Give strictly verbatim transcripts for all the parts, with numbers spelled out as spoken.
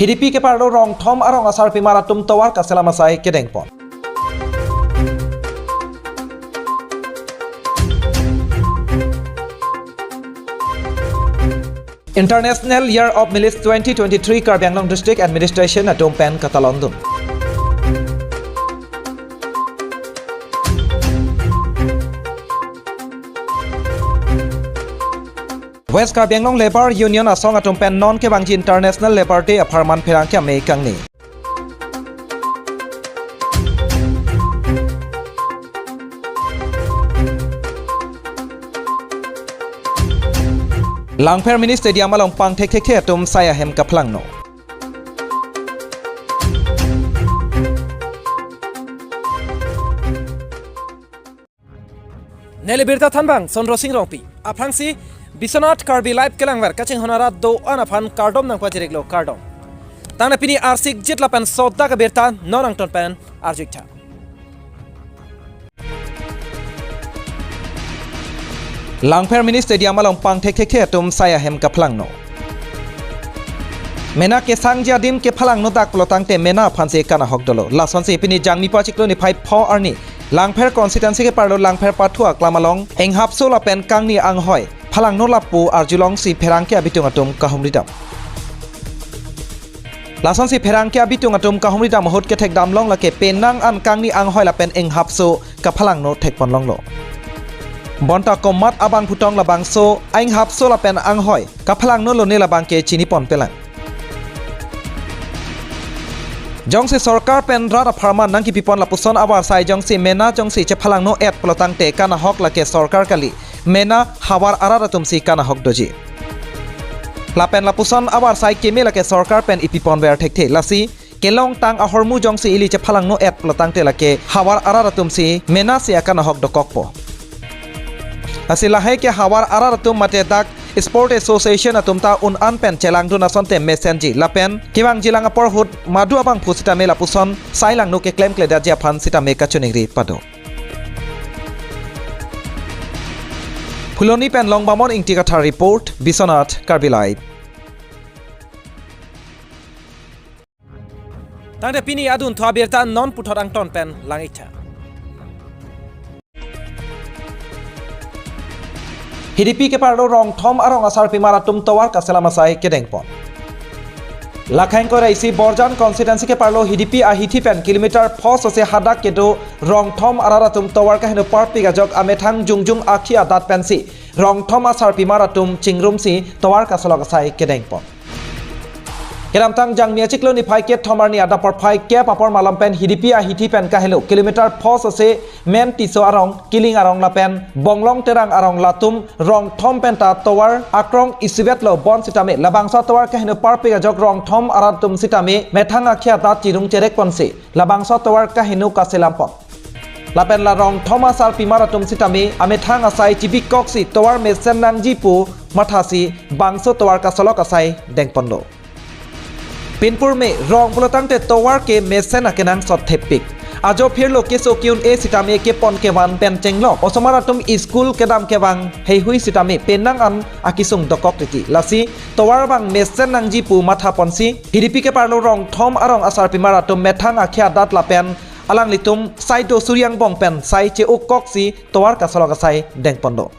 Hidipi keparlo Rongthom arong asarpimar atum tovar kaselam asai kedengpon. International Year of Millets twenty twenty-three Karbi Anglong District Administration atum pen katalondun. West Karbi Anglong Labour Union asong atum pen non kevangji International Labour Day apharman pherangke amei kangni. Langpher Mini Stadium along pangthekthekthe atum sai ahem kaphlangno. Neli birta thanbang Sondro Sing Rongpi. Aphrangsi Biswanath Karbi Live kelangver kachinghon arat do-an aphan kardom nangpajiriklo, kardom. Tangte pini arsik jit lapen sodak abirta non angton pen arjuiktha. Langpher Mini Stadium along pangthekthekthe atum sai ahem kaphlangno. Mena kesangji adim kephlangno dak pulo tangte mena aphansi kanahok dolo. Lasonsi pini Jangmi achiklo niphai pho arni Langpher constituency keparlo Langpher pathu aklam along inghapso lapen kangni anghoi phlangno lapu arjulongsi pherangke abitung atum kahumridam. Lasonsi pherangke abitung atum kahumridam ahut kethekdamlong lake penang an kangni anghoi lapen inghapso kaphlangno thekponlonglo. Bonta komat abangphu tong labangso ainghapso lapen anghoi kaphlangno lone labangke chiniponpelang. Jongsi sorkar pen rat apharman nangkipipon lapuson avarsai jongsi mena jongsi chephlangno-et pulo tangte kanahok lake sorkar kali, mena havar arat atumsi kanahok doji. Lapen lapuson avarsai keme lake sorkar pen ipiponver thekthe, lasi kelongtang ahormu jongsi ili chephlangno-et pulo tangte lake havar arat atumsi menasi akanahok dokokpo. Lasi lahai ke havar arat atum mate dak Sport Association atum ta un-an pen chelangdun asonte mesenji lapen kevangjilang apor ahut madu abangphu sitame lapuson sailangno keklemkledetji aphan sitame kachiningri pado. Phuloni pen Longbamon Ingti Kathar report, Biswanath Karbi Live. Tangte pini adunthu abirta non puthot angton pen lang-iktha. Hidipi keparlo Rongthom arong asarpimar atum tovar kaselam asai kedengpon. Lakhaing Koira isi Borjan constituency keparlo Hidipi ahithi pen kilometer pho sose hadak kedo Rongthom arat atum tovar kaheno parpik ajok amethang jongjong akhi adat pensi Rongthom asarpimar atum chingrumsi tovar kasolok asai kedengpon. Kedamtang Jangmi achiklo niphai kethom arni adap porphai kep apor malom pen Hidipi ahithi pen kahelo kilometer pho sose Men Tisso arong, Kiling arong lapen Bonglong Terang arong latum Rongthom penta tovar akrong isivetlo bonsitame labangso tovar kaheno parpik ajok Rongthom arat atum sitame methang akhi adat chirung cherekponsi labangso tovar kaheno kaselampon. Lapen la Rongthom asarpimar atum sitame amethang asai chibikoksi tovar mesen nangji pu mathasi bangso tovar kasolok asai dengponlo. Pinpur me rong pulo tangte tovar ke mesen akenangsot thepik. Ajo phirlo keso ke-un-e sitame kepon kevan pen chenglok. Osomar atum school kedam kevang heihui sitame penang an akesung dokok titi. Lasi tovar abang mesen nangji pu mathaponsi Hidipi keparlo Rongthom arong asarpimar atum methang akhi adat lapen alanglitum saido suri angbong pen sai che-okoksi tovar kasolok asai dengponlo.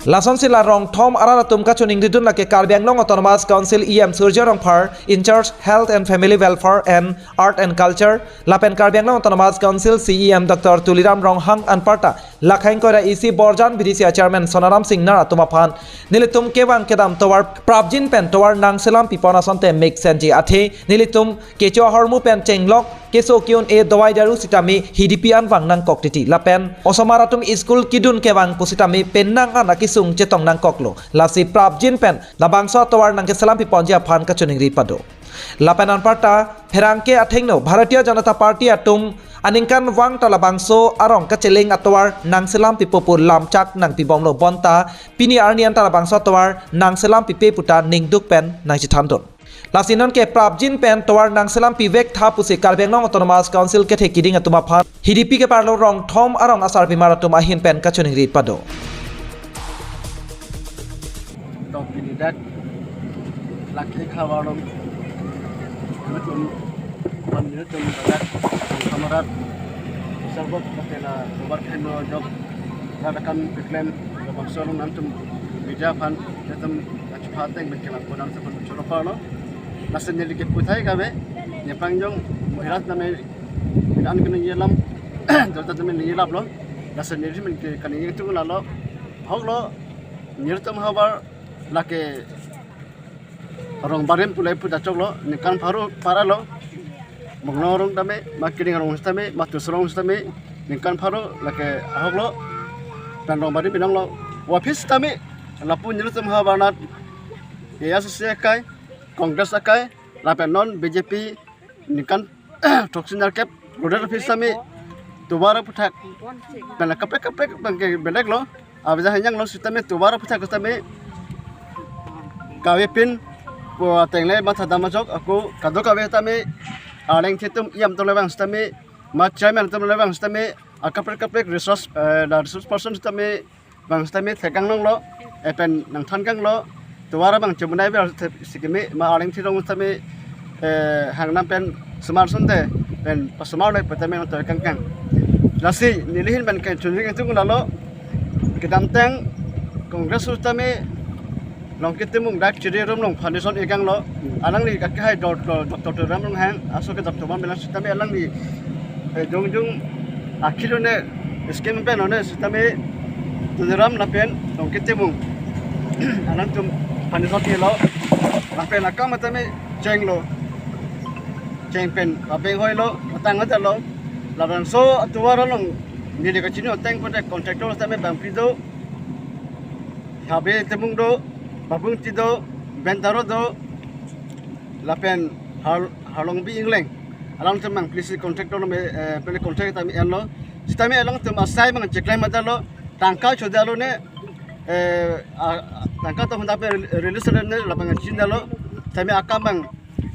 Lasonsi la Rongthom arat atum kachiningridun lake Karbi Anglong Autonomous Council E M Surjya Rongphar, in charge Health and Family Welfare and Art and Culture, lapen Karbi Anglong Autonomous Council C E M Doctor Tuliram Ronghang anparta Lakhaing Koira isi Borjan B D C a chairman Sonaram Singnar atum aphan nelitum kevang kedam tovar prapjin pen tovar nangselam pipon asonte meksenji athe nelitum kecho ahormu pen chenglok keso ke-un-e dawai daru sitame Hidipi anvang nangkok titi lapen osomar atum school kedun kevang pusitame penang an akesung chetong nangkoklo. Lasi prapjin pen labangso tovar nangkeselam piponji aphan kachiningri pado. Lapen anparta pherangke athengno Bharatiya Janata Party atum aningkanvang ta labangso arong kacheleng atovar nangselam pipo pu lamchak nangpibomlo bonta pini arni anta labangso tovar nangselam pipe puta ningduk pen nangchethandun. Lasi nonke prapjin pen tovar nangselam pivektha pusi Karbi Anglong Autonomous Council kethe kiding atum aphan Hidipi keparlo Rongthom arong asarpimar atum ahin pen kachiningri pado. Talk with that. Lake khawarong. Nelitum, pan nelitum, Barak, Kamarat, Sarbot, Patela, Babar Kheno, Jok, Rat akam keklem, Jok Bangso along nangtum media aphan, nelitum, achupha ateng, bekelang, kodam sepan, choro palo. Lasi neli keputhai kave, nepangjong, Muhirat name, an kene yelam, Jota name yelaplo. Lasi neli men ke, kene yetung lalo, ahoklo, nelitum havar, lake, Rongbarim pulai pu dachoklo, ningkan pharo paralo. Monglong arong tame, ma Kiring arong tame, ma Tuso arong tame, ningkan pharo lake ahoklo. Pen Rongbarim binong lo. Office tame, lapu nelitum havar nat, A I C C akai, Congress akai, lapen non B J P, ningkan throksi nerkep, Rudal office tame, tovar aputhak, pen kaprek kaprek pen ke belek lo, abija hanyang lo sitame tovar aputhak sitame, kave pin, po atengle matha dam ajok, ako kadokave tame, arleng thitum iyam tole vang sitame, ma chairman tole vang sitame, akaprek kaprek resource, eh, la resource person sitame, bang sitame thekang nonglo, eh, pen nangthan kanglo, tovar abang chemunai ber sikimi, ma arleng thirong sitame, eh, hangnam pen sumar sunte, pen pasumar le petame nang toy kangkang. Lasi, nelihin pen ke chunjing itu lalo, kedamtang Congress sitame, Longkit Timung dak chiri rum long foundation ikang lo, alangli kaki hai dot lo, Doctor Tuliram Ronghang, aso ke Doctor Bam Bilang sitame alangli, eh, jong jong akhir ne scheme pen one sitame Tuliram lapen Longkit Timung. Alangtum foundation ke lo, lapen akam tame cheng lo. Cheng pen, abeng hoi lo, matang ada lo. Labangso atovar along, neli kachini ateng pada contractor tame bang pido. Habe Timung do, Babung Ti do, Bentaro do, lapen Har-, Harlongbi Ingleng. Alangtum mang please contractor lo me, eh, pele contract tame enlo. Sitame alangtum asai mang cheklem ada lo, tangka chodalo ne, eh, a, a, tangka to honda pe release ne labang chin dalo. Sitame akam mang,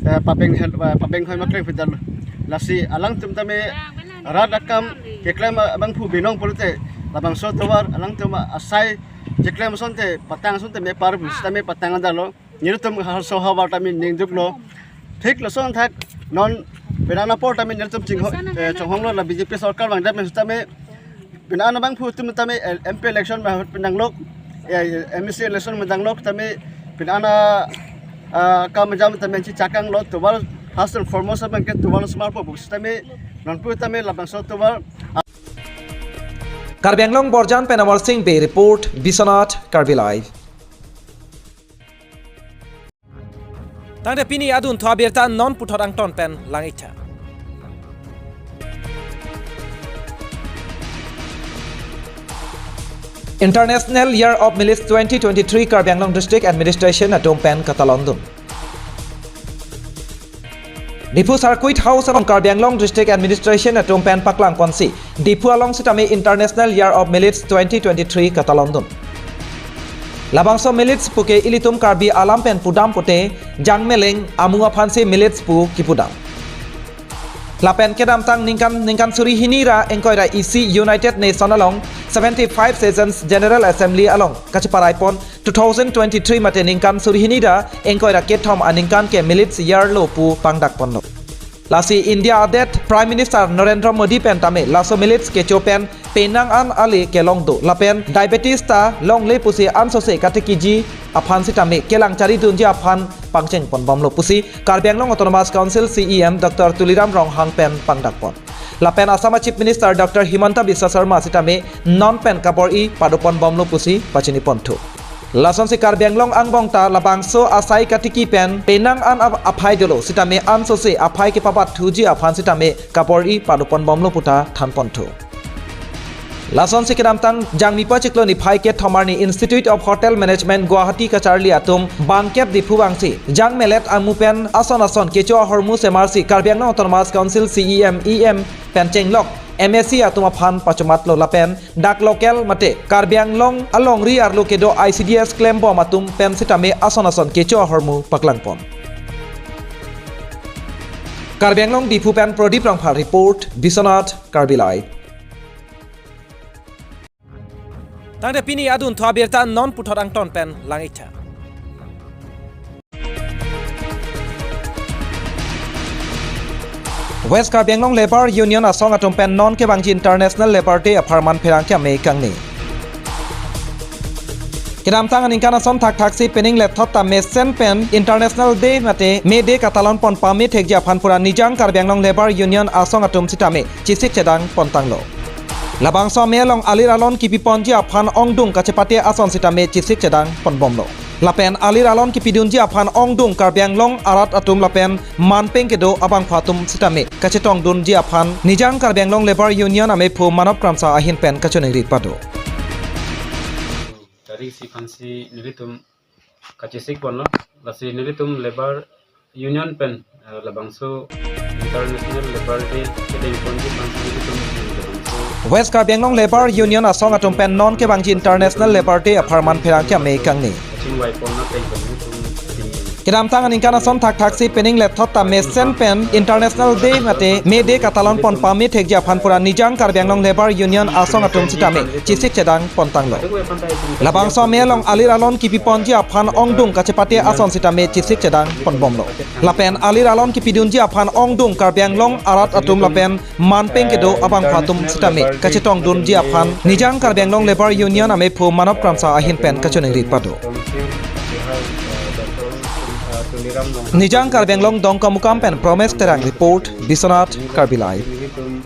eh, pabeng hen, eh, pabeng hoi makleng pidalo. Lasi alangtum tame rat akam keklem abangphu binong pulote labangso tovar alangtum asai cheklem asonte patang asonte me par sitame patang adalo. Nelitum ha-, so havar tame ningduk lo. Thik lason thak non penang apor tame nelitum chingho, eh, chonghong lo la B J P sorkar bang dam sitame penang abangphu atum tame, eh, M P election ma penang lok, eh, M A C election ma dang lok tame penang, ah, kam jam tame chi chakang lo tovar first and foremost abang ke tovar smart po sitame nonpu tame labangso tovar. Karbi Anglong Borjan pen Amar Singh Bey report, Biswanath Karbi Live. Tangte pini adun thu abirta non puthot angton pen lang-iktha. International Year of Millets twenty twenty-three Karbi Anglong District Administration atum pen katalondun. Diphu Circuit House along Karbi Anglong District Administration atum pen paklangponsi Diphu along sitame International Year of Millets twenty twenty-three katalondun. Labangso millets puke ilitum Karbi alam pen pudam pute jangmeleng amu aphansi millets pu kipudam. Lapen kedamtang ningkan, ningkan suri hini ra ingkoi ra isi United Nation along seventy-five Sessions General Assembly along kacheparaipon two thousand twenty-three mate ningkan suri hini ra ingkoi ra kethom aningkan ke Millets Year lo pu pangdakponlo. Lasi India adet Prime Minister Narendra Modi pen tame laso millets kecho pen penang an ale kelong do lapen diabetes ta longle pusi ansose katikiji aphan sitame kelang charidunji aphan pangchengponbomlo pusi Karbi Anglong Autonomous Council C E M Doctor Tuliram Ronghang pen pangdakpon. Lapen Assam Chief Minister Doctor Himanta Biswa Sarma sitame non pen kabor-i padoponbomlo pusi pachiniponthu. Lasonsi Karbi Anglong angbong ta labangso asai katiki pen penang an ap-, aphai dolo sitame ansose aphai kepabatthuji aphan sitame kabor-i padoponbomlo puta thanponthu. Lasonsi kedamtang Jangmi pachiklo niphai kethom arni Institute of Hotel Management Guwahati kacharli atum bangkep Diphu vangsi jangmelet amu pen ason ason kecho ahormu semarsi Karbi Anglong Autonomous Council C E M, E M pen chenglok M A C atum aphan pachomatlo lapen dak local mate Karbi Anglong alongri arlo kedo I C D S klembom atum pen sitame ason ason kecho ahormu paklangpon. Karbi Anglong Diphu pen Pradip Rongphar report, Biswanath Karbi Live. Tangte pini adun thu abirta non puthot angton pen lang-iktha. West Karbi Anglong Labour Union asong atum pen non kevangji International Labour Day apharman pherangke amei kangni. Kedamtang aningkan ason thakthaksi pening lethot ta mesen pen International Day mate May Day katalon pon pame thekji aphan pura Nijang Karbi Anglong Labour Union asong atum sitame chesik chedang pontanglo. Labangso amei along alir alon kipi ponji aphan ongdung kachepate ason sitame chesik chedang ponbomlo. Lapen alir alon kipidunji aphan ongdung Karbi Anglong arat atum lapen manpeng kedo abangphu atum sitame kachetongdunji aphan Nijang Karbi Anglong Labour Union amephu Manop Kramsa ahin pen kachiningri pado. Tarik isi aphansi nelitum kachesik ponlo, lasi nelitum Labour Union pen, eh, labangso International Labour Day kedeng ponji aphansi nelitum labangso West Karbi Anglong Labour Union asong atum pen non kevangji International Labour Day apharman pherangke amei kangni. Kachingvai pon ateng pen nelitum ting. Kedamtang aningkan ason thakthaksi pening lethot ta mesen pen International Day mate May Day katalon pon pame thekji aphan pura Nijang Karbi Anglong Labour Union asong atum sitame chesik chedang pontanglo. Labangso amei along alir alon kipi ponji aphan ongdung kachepate ason sitame chesik chedang ponbomlo. Lapen alir alon kipidunji aphan ongdung Karbi Anglong arat atum lapen manpeng kedo abangphu atum sitame kachetongdunji aphan Nijang Karbi Anglong Labour Union amephu Manop Kramsa ahin pen kachiningri pado. Nijang Karbi Anglong Dongkamukam pen Promes Terang report, Biswanath Karbi Live. Nelitum,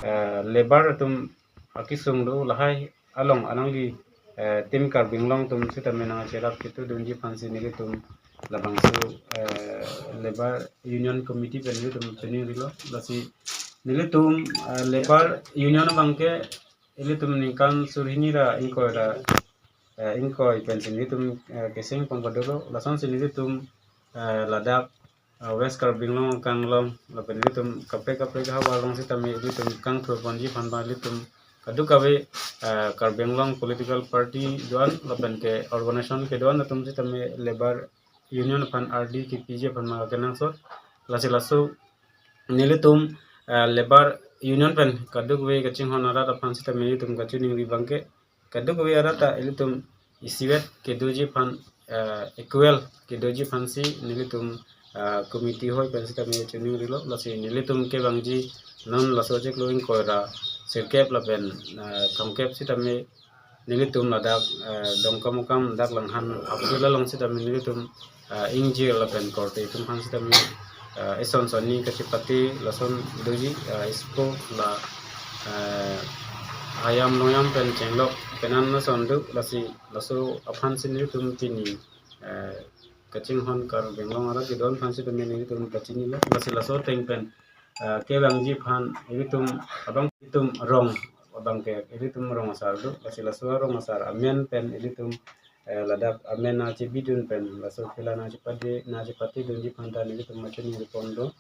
eh, labour atum akesung do lahai along alangli, eh, Team Karbi Anglong atum sitame nangcherap chetudunji aphansi nelitum labangso, eh, Labour Union Committee pen nelitum chiningrilo. Lasi nelitum, eh, Labour Union abangke ilitum ningkan surhini ra ingkoi ra, eh, ingkoi pensi nelitum, eh, keseng pon padolo. Lasonsi nelitum, eh, ladak, eh, West Karbi Anglong akanglong lapen ilitum kaprek kaprek havar along sitame ilitum kangthur ponji aphan ba ilitum kadokave, eh, Karbi Anglong political party do-an lapen ke organization kedo-an atum sitame Labour Union aphan ardi kipiji aphan ma kenangsot. Lasi laso nelitum, eh, Labour Union pen kadokave kachinghon arat aphan sitame nelitum kachiningri abangke kadokave arat ta ilitum isivet kedoji aphan, eh, equal kedoji aphansi nelitum, eh, committee hoi pen sitame chiningrilo. Lasi nelitum kevangji non laso chiklo ingkoi ra sirkep lapen, eh, thomkep sitame nelitum ladak, eh, Dongkamukam dak Langhan Apsul along sitame nelitum, eh, ingjir lapen korte atum aphan sitame, eh, ison sonni kachepate lason doji, eh, isko la, eh, ayam longyam pen chenglok penan lason do. Lasi laso aphansi nelitum pini, eh, kachinghon Karbi Anglong arat kedo-an aphan sitame nelitum kachinilo. Lasi laso ateng pen, eh, kevangji aphan ilitum abang ilitum rong abangke ilitum rong asar do. Lasi laso rong asar amen pen ilitum, eh, ladak amen achebidun pen laso khela nangchepate nangchepatedunji aphan ta nelitum kachiningri pon do.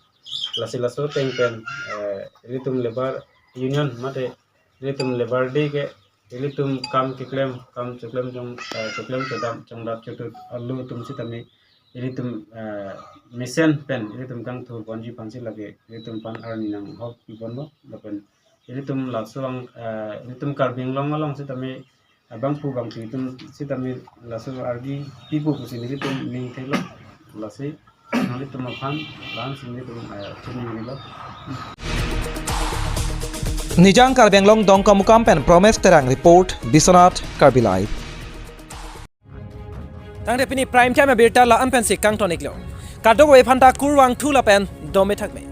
Lasi laso ateng pen, eh, ilitum Labour Union mate ilitum Labour Day ke ilitum kam keklem, kam choklem chong, eh, choklem chodam chongdap chotut alu atum sitame ilitum, eh, mesen pen ilitum kangthur ponji aphansi lake ilitum aphan arni nanghok pi ponlo. Lapen ilitum laso ang, eh, ilitum Karbi Anglong along sitame abangphu bangphi atum sitame laso ardi pipo pusi nelitum ning thelo. Lasi nelitum aphan lahensi nelitum, eh, chiningrilo. Nijang Karbi Anglong Dongkamukam pen Promes Terang report, Biswanath Karbi Live. Tangte pini Prime Time abirta la-an pensi kangton-iklo. Kadokave aphanta kurvangthu lapen dome thakme.